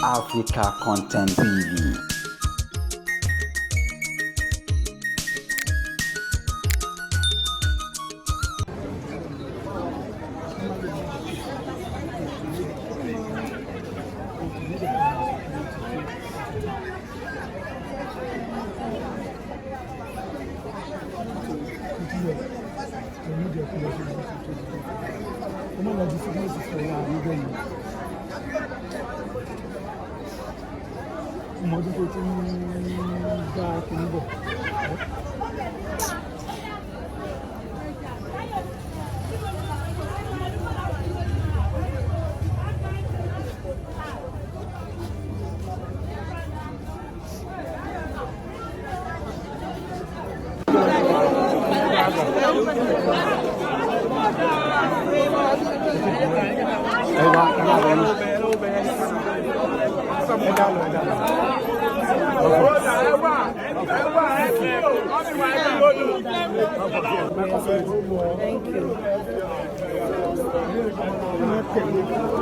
Africa Content TV. Ọmọ lọ di sickness for wa níbẹ̀ yìí. Ọmọ ọdún tó ti ń bá kinní bọ̀. Ẹ wá, ẹ má bọ̀ ní. Ẹ dá lọ, ẹ dá lọ. Thank you.